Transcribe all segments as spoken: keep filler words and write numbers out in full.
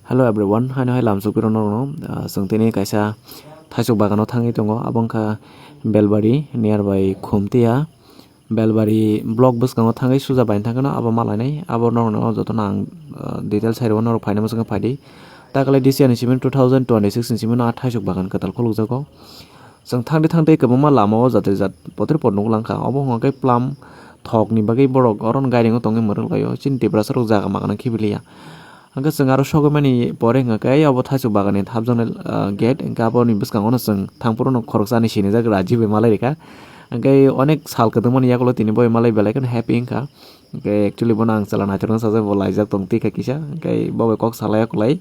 Hello everyone, haino hai lamsok piro norokno, ah, chwng tini kaisa thaisok bagano thangwi tongo, abo wngkha Belbari nearby Khumtia. Belbari block bwskango thangwi suja baino thangkheno abo malainai, abo norokno jotono ang, ah, detail sai rwo, norok phaina mwswkhe phaidi. Takle this year ni simi two thousand twenty-six ni simi no ah thaisok bagan kwtal khulukjago. Chwng thangdi thangdi kwbangma lama o jate jat potor pot nuk langkha. Obo hwnka khe plum thok ni bagwi borok oro gairing o tongwi mwrwk laio. Chini Tiprasa rok jaga magana khibiliya. Hwnkhe chwng aro sogwi mani pore hwnka khe obo thaisok bagan ni thapjaknai, ah, gate. Hwnkhe aboni bwskango no chwng thangphuru no khoroksa ni sinijak raji bai malai rikha. Hwnkhe onek sal kwdwngmani yagulo tini bo malai belai kheno happy wngkha. Hwnkhe actually bono ang chwla naithok wng sajak, bo laijak tong twi kha kisa. Hwnkhe bo bai kok salai ya kwlai.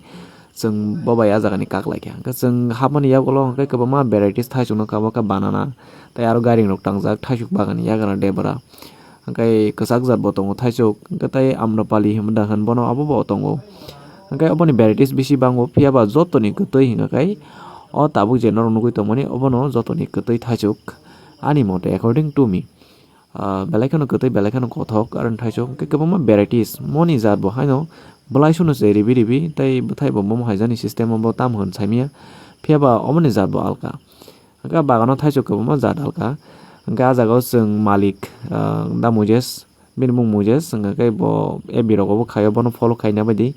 Chwng bo bai ah jagani kak lai kha. Hwnkhe chwng hapmani yagulo hwnkhe kwbangma varieties thaisok nukha, obo khe banana, tei aro gairing rok tangjak thaisok bagan ni yagra debra. Hwnkhe kwchak jat bo tongo thaisok, hwnkhe tei amrapali hinwi da hwn bono, abo bo tongo. Hwnkhe oboni varieties bisi bango, phiya ba jotoni kwtwi hwnka khe o tabuk je norok nugwi tongmani, obono jotoni kwtwi thaisok ani mote, according to me. Ah, belai kheno kwtwi, belai kheno kothok, aro thaisok hwnkhe kwbangma varieties. Moni jat bo haino bwlai sunu se ribi ribi, tei bwthai bo bomo haijani system o bo tam hwn saimanya. Phiya ba omoni jat bo alka. Hwnkhe bagano thaisok kwbangma jat alka. Hwnkhe ah jagao chwng malik, ah, da Mujesh, bini mung Mujesh, hwnkhe bo F B rogo bo khaio, bono follow khaina baidi.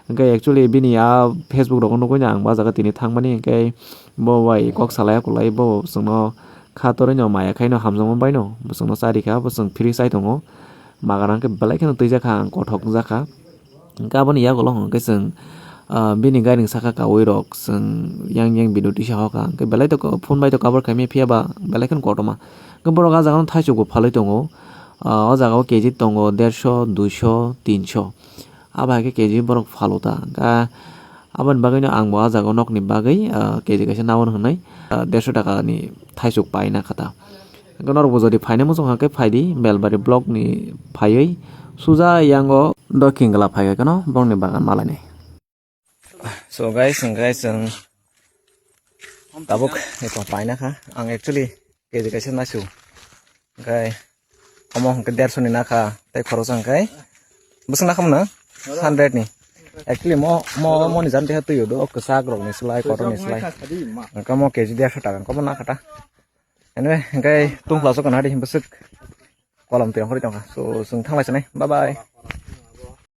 Hwnkhe actually bini ah Facebook rogo nugwi no ang bo ah jaga tini thangmani, hwnkhe bo bai kok salai ya kwlai, bo chwngno kha torwi no maya khaino hamjakma baino bo chwngno chari kha, bo chwng free chai tongo. Magana hwnkhe belai kheno twijak kha, ang kothok wngjakha. Hwnkhe aboni yagulo hwnkhe chwng, ah, bini gairing saka kaui rok chwng yang yang video tisa hoka. Hwnkhe belai to phone bai to cover khaimya, phiya ba belai kheno kotorma. Hwnkhe borok ah jagano thaisok bo phalwi tongo. Ah, o jagao K G tongo dersho, duisho, tinsho. Abo hai khe K G borok phalo ta. Hwnkhe aboni bagwino ang bo ah jagao nokni bagwi, ah, K G kaisa nawan hwnwi, ah, dersho taka ni thaisok paina kha ta. Hwnkhe norok bo jodi phaina muchung kha khe phaidi, Belbari block ni phaiwi suja yango Dokhin Gala phai khe no borokni bagan malainai. So guys, hwnkhe chwng tabuk eko paina kha. Ang actually K G kaisa nasu. Hwnkhe omo hwnkhe dersho ni nakha, tei khoroksa hwnkhe bwswk nakha mano? Hundred ni. Actually mo, mo, mo ni jani twi do kwchak rok ni slai, kotor ni slai. Hwnkhe mo K G dersho taka, hwnkhe omo nakha ta. Anyway, hwnkhe tungphla sok na di bwswk kolom twi ongkhorwi tongkha. So chwng thanglai sanai. Bye bye.